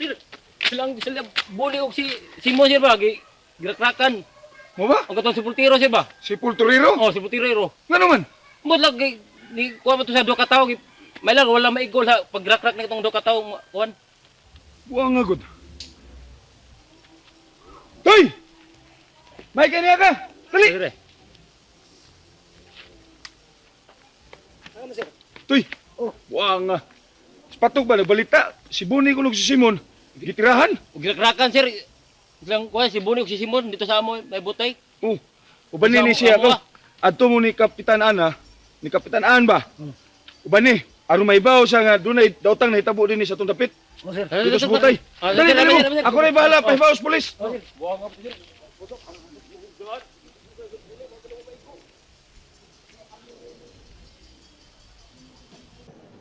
Sir, silang sila buli og si Simon sir ba gi grakrakan. Mo ba? Ang katong sepultero sir ba? Si Pulturero? Oh, sepultero. Nga naman. Mo lang gi ni kuha mo to sa duha ka tawo gi may lang wala maigol ha pagrakrak na itong duha ka tawo kuan. Buang nga gud. Toy! May kaniya ka! Dali! Sir. Eh. Toy! Oh. Buang nga. Patog ba nagbalita? Si Buni ko si Simon. Gitirahan. Og grakrakan sir. Silang kuan si Buni og si Simon dito sa amo may butay. Oh. Uban ni siya Amo, ko. Adto mo ni Kapitan Ana, ni Kapitan An ba? Uban ni, aron maibaw siya nga dunay daotang nahitabo dinhi sa atong dapit. Dito sa butay. Ah, Dali, sir, dali mo. sir, sir. Ako rin bahala, pahibaw sa pulis.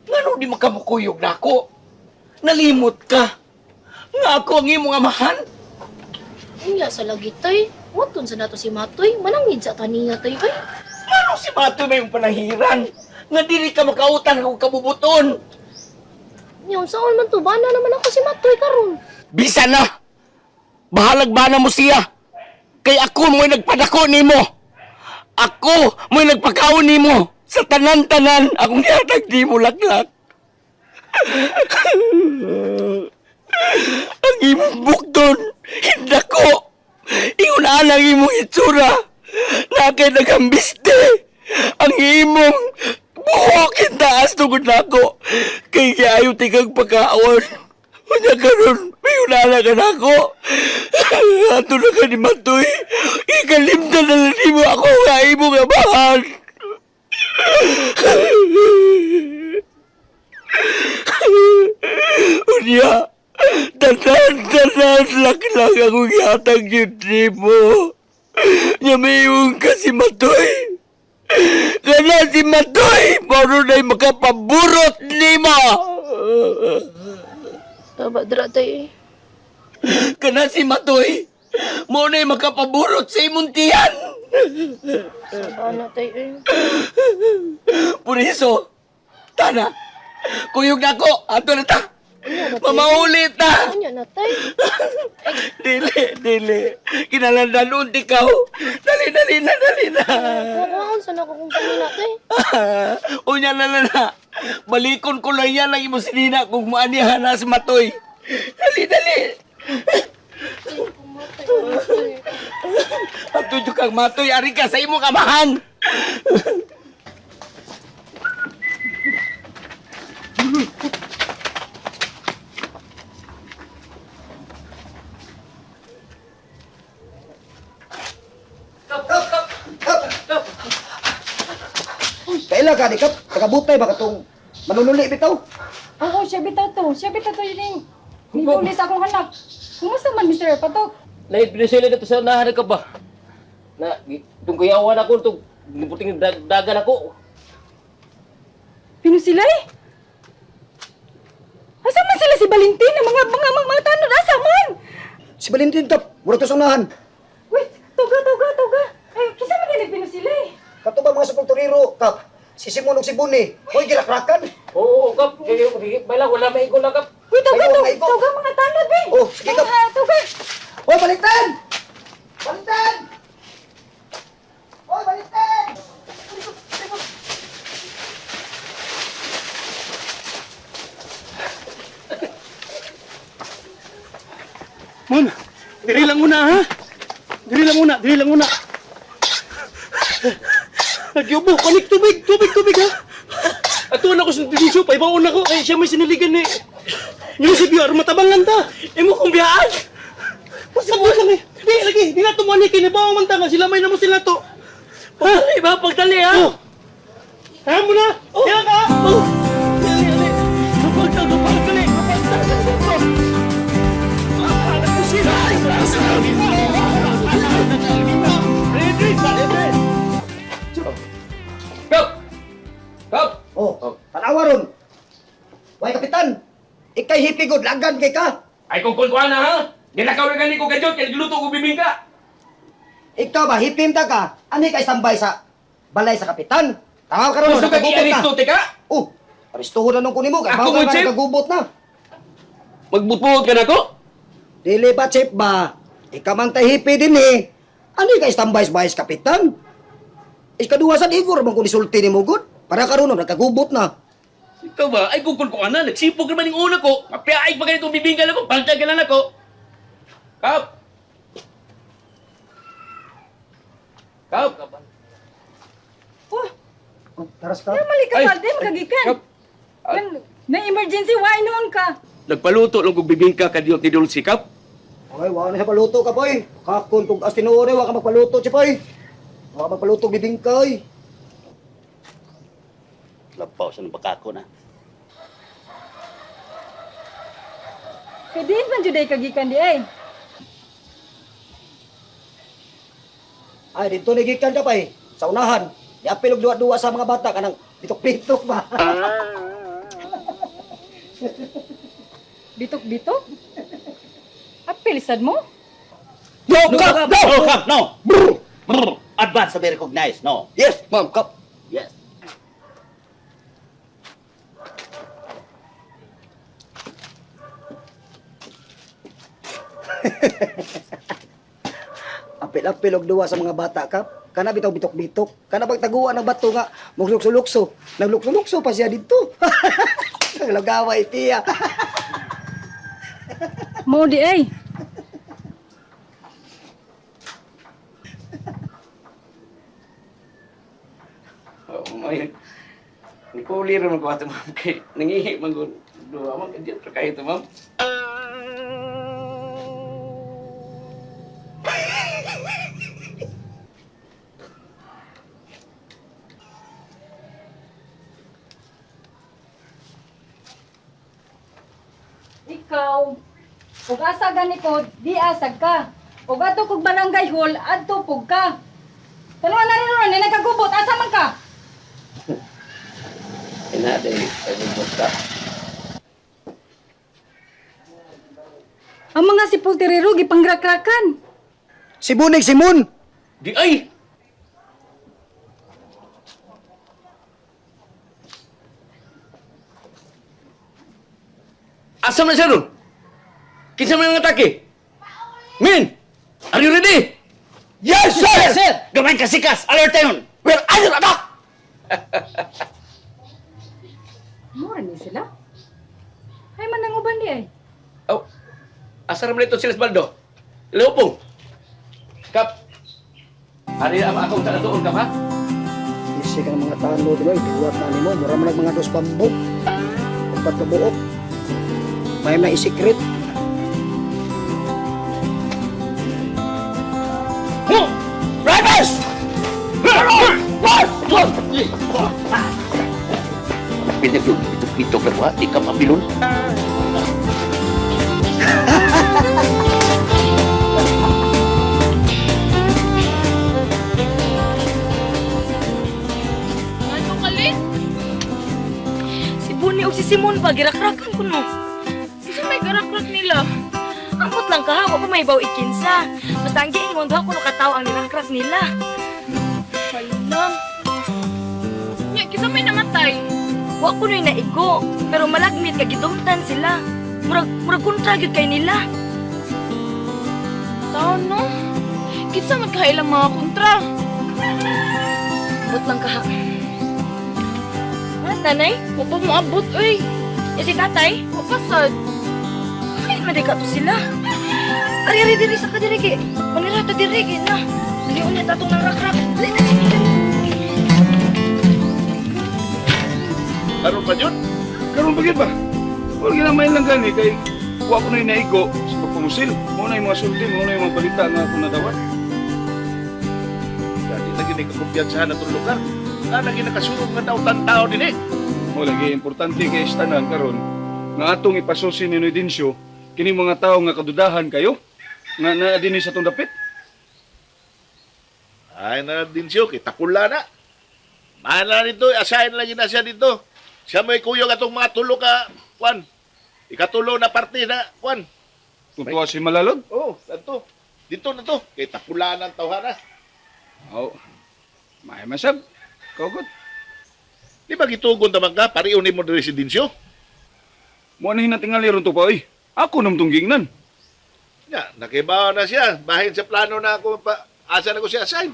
Ngano di makamukuyog na ako? Nalimot ka. Nga ako ang imong amahan. Unya sa lagi tay. Waton sa nato si Matoy. Manangid sa taniya tay ay. Ngano si Matoy may imong panahiran? Nga dili ka makautan akong kabubuton. Nya unsaon man to bana naman ako si Matoy karon. Bisa na. Bahalag ba na mo siya? Kay ako mo'y nagpadako nimo. Ako mo'y nagpakaon nimo. Sa tanan-tanan, akong gihatag nimo laklak. Ang imong bukton, hindako. Ingon ang imong itsura. Na kay nagambiste. Ang imong buhok taas tungod nako. Kay giayo tikang pagkaon. Unya karon, may unala ka nako. Ato na ka ni Matoy. Ikalimtan na lang nimo ako nga imong amahan. Unya, tanan-tanan laklak akong gihatag yun nimo. Nya may ka si Matoy. Kana si Matoy, mao na'y makapaburot nimo. Taba dra tay. Eh. Kana si Matoy, mao na'y makapaburot sa imong tiyan. Sa bana tay eh. Por eso, tana, kuyog na ko, ato na ta. Unya na tay. Mamaulit ta. Unya na tay. Dili, dili. Kinalandanon ikaw. Dali, dali na, dali na. Kuwaon sa nako kung kanina tay. Unya na na na. Balikon ko lang yan ang imong sinina kung maanihan na si Matoy. Dali, dali. Tay, kumatay ano, tay. At tudyo kang Matoy, ari ka sa imong amahan. Kaila ka di kap, tagabutay ba katong manunuli bitaw? Oo, siya bitaw to. Siya bitaw to yun. Nitulis akong anak. Kumusta man, Mr. Patok? Lahi pinisila dito sa unahan ka ba? Na itong kuyawan ako itong puting dagan ako. Pinusilay? Asa man sila si Valentin? Ang mga tanod, asa man? Si Valentin kap, mura to sa unahan. Wait, tuga, tuga, tuga. Ay, kisa man ganit pinusilay? Kato ba mga sepulturero kap? Si Simon ug si Buni, hoy girakrakan. Oo, kap. May lang wala maigol na kap. Wait, tuga, Ayaw, tuga, maigo. tuga, mga tanod, eh. Oh, sige, kap. Ah, tuga. Hoy Valentin! Valentin! Hoy Valentin! Mon, diri lang una ha. Diri lang una, diri lang una. Nagyubo, kanik tubig, tubig, tubig ha. Ato na ko sa dibisyo, paibaon na ko. Ay, siya may siniligan ni. Eusebio, aron matabangan ta. Imo kong biyaan. Pasabot lang eh. Di, lagi, di na tumuan ni kinibaw man ta nga sila may namo sila to. Ha? Iba pagdali ha. Oh. Ha mo na. Oh. Kaya ka. Oh. Dali, dali. Kapag kapag dali, kapag Kap! Kap! Oh, tanawa ron. Way kapitan, ikay hippie good lagan kay ka. Ay kung kuan na ha. Ginakaw na gani ko gadyo kay gluto ko bibingka. Ikaw ba hipim ta ka? Ani kay sambay sa balay sa kapitan? Tama ka ron, Gusto ka nakagubot na. i-aresto te ka? Oh, arestuhon na nung kunin mo kay Ako bawo mo, ka Chief? nagagubot na. Magbutbuot ka nako? Dili ba, Chief ba? Ikaw man tay hipi din eh. Ano ka standby sa vice kapitan? Ikaduha sa Igor, bang kung isulti ni mo, good? Para karon nagkagubot na. Ikaw ba? Ay, gugol ko ka na. Nagsipog naman yung una ko. Mapiaig pa ganitong bibingka lang ko. Paltag ka na nako. Kap! Kap! Oh, Oh, taras ka. mali ka Ay! Valde, magagikan. Kap! Na emergency, why noon ka? Nagpaluto lang kong bibingka kadiyot ni Dulce, Kap. Ay, wala na siya paluto ka, boy. Kakon, kung as tinuod, wala ka magpaluto, Chief, oy. Wala ka magpaluto, bibingka, oy. Lapaw sa bakako na. Kay diin man juday kagikan di ay. Ay, dito nagikan ka pa eh. Sa unahan. Iapil og duwa-duwa sa mga bata kanang bitok-bitok ba. Bitok-bitok? Apil sad mo? No, Kap! No, no, Kap, no! Brr! Brr! Advance to be recognized, no? Yes, ma'am, Kap. Yes. Apil-apil og duwa sa mga bata, Kap. Kana bitaw bitok-bitok. Kana pagtaguan ng bato nga muglukso-lukso. Naglukso-lukso pa siya dito. Naglagaway tiya. Mo di ay. Oh, may... Nipuli rin ko ato, ma'am. Kay nangihi man ko. Duwa, ma'am. Kadiyot ra kayo ito, ma'am. Ikaw, ug asa gani ko, di asag ka. Ug ato kog barangay hall, adto pug ka. Tanawa na rin ron, na nagkagubot, asa man ka? Ina, dahil pagubot ka. Ang mga sipultirero, gipanggrakrakan. Si Bunig Simon. Di ay! Asa man siya ron? Kinsa man ang atake? Min! Are you ready? Yes, sir! Yes, sir! Gamay kasikas! Alert tayo! We're under attack! Mura ni sila. Ay, mananguban di ay. Oh, asa raman ito sila Baldo? Leopong! Kap! Hari ang akong taga doon, Kap, ha? Isi ka ng mga tano di ba? Iduwat na nimo, mura man ang mga dos pambok. Upat ka buok. May na isikret. Riders! Pinagluto-pito ka ba? Di ka mabilon. Ano kalit? Si Bunny o si Simon ba, girakrakan ko no. Kasi may garakrak nila. Angkot lang ka, wa pa may baw ikinsa. Basta ang giingon, duha ko no kataw ang nirakrak nila. Hala. Nya, kisa may namatay. Wa ko no'y naigo, pero malagmit ka gidumtan sila. Murag, murag kontra gyud kay nila. Taon no? Kinsa man kailang mga kontra? Abot lang ka ha. Nanay? Wa pa moabot oy. Eh, si tatay? Wa pa sad. Ay, madika to sila. Ari, ari, diri sa kadiri kay. Manira ta diri kay na. Dali unya tatong nang rakrak. Dali na sige. Karon pa yun? Karon pa yun ba? Wala ginamay lang gani kay wa ko na'y naigo sa pagpamusil. Mo na yung mga sulti, mo na yung mga balita nga ako nadawat. Dati lagi ni kakumpiyansahan na itong lugar. Na lagi nakasurong nga dautan tao din eh. Mo lagi importante kay istanan karon nga atong ipasusi ni Nuidencio kini mga tao nga kadudahan kayo nga naa dinhi sa atong dapit. Ay na din siyo, kita pula na. Mahal na dito, asahin lagi na siya dito. Siya may kuyog atong mga tulo ka, Kwan. Ikatulo na parte na, Kwan. Kung tuwa si Malalod. Oh, ato. Dito na to. Kay tapula na ang tawhana. Oh. May masab. Kaugot. Di ba gitugon naman ka, pariunin mo diri si Dinsyo? Mo na hinatingali ron to pa oy. Ako nang tong giingnan. Nya, nakibaw na siya. Bahin sa plano na ako pa asa na ko siya assign.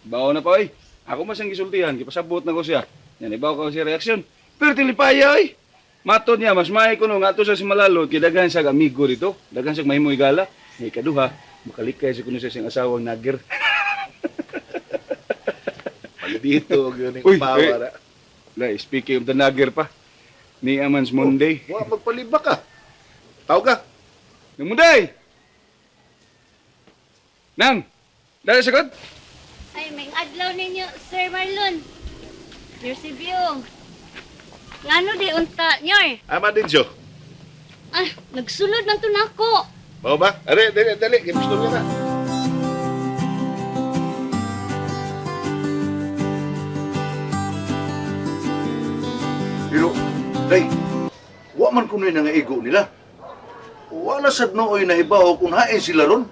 Bawo na pa oy. Ako man siyang gisultihan, gipasabot na ko siya. Yan ibaw ko siya reaksyon. Pero tilipaya oy. Matod niya mas maay kuno nga ato sa si Malalot kay daghan siya amigo dito, daghan siya mahimo igala. Ni ikaduha, makalikay siya kuno siya siyang asawang nager. Maldito gyud ning Uy, power. eh. ra. La, speaking of the nager pa. Ni Amans Monday. Wa magpalibak ka. Tawag ka. Nang Monday! Nang! Dali sagot? Ay, may adlaw ninyo, Sir Marlon. Eusebio. Ngano di unta, nyoy? Ama din siyo. Ah, nagsulod man to nako. Mao ba? Are, dali, dali. Gibusto niya na. Pero, day, wa man kuno'y nangaigo nila. Wala sad nooy nahibaw kung hain sila ron.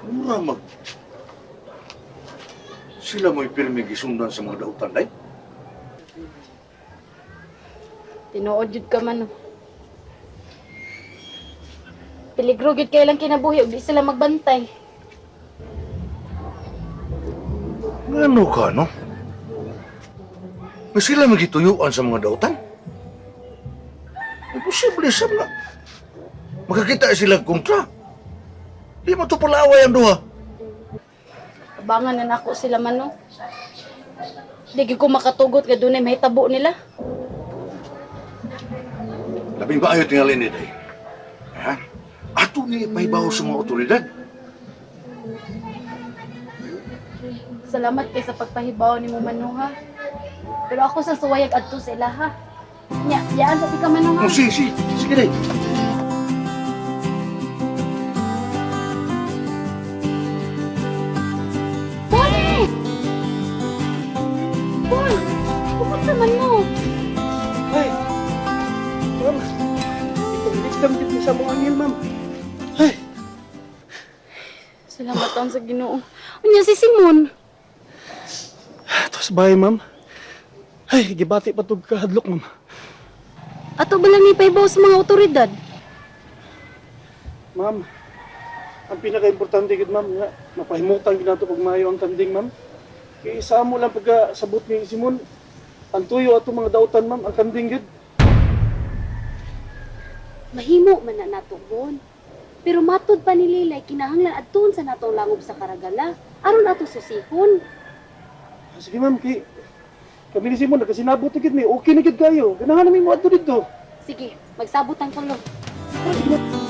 Mura mag... Sila mo'y pirmi gisundan sa mga dautan, day. Tinuod jud ka man. Oh. Peligro gyud kay lang kinabuhi ug di sila magbantay. Ngano ka, no? Nga sila magituyuan sa mga dautan? Imposible sa mga... Makakita sila kontra. Di mo to palaway ang duha. Abangan na nako sila man no. Di gyud ko makatugot nga dunay mahitabo nila. Labing maayo tingali ni Day. Ha? Ato ni pahibaw sa mga otoridad. Salamat kay sa pagpahibaw nimo manuha. Pero ako sa suwayag adto sa ilaha. Nya, yaan sa tika manuha. Oh, si, si. Sige, Day. Pony! Pon! Pupunta man mo. Ay! Ma'am, ipag-victim gid mo sa mong angil, ma'am. Ay! Salamat taon sa Ginoo. Unya si Simon. Tos bahay, ma'am. Ay, gibati pa tug kahadlok, ma'am. Ato ba lang ni pahibaw sa mga otoridad? Ma'am, ang pinaka-importante gid ma'am nga mapahimutan gid nato pag maayo ang kanding, ma'am. Kay isa mo lang pagka sabot ni Simon, ang tuyo ato mga dautan, ma'am, ang kanding gid. Mahimo man na nato bon. Pero matud pa ni Lilay kinahanglan adtuon sa natong langob sa Karagala aron ato susihon. Ah, sige, ma'am, kay kami ni Simon nagkasinabot na gid mi, okay na gid kayo. Ganahan namin mo adto dito. Sige, magsabot ang tulo. Ah, sige, ma'am.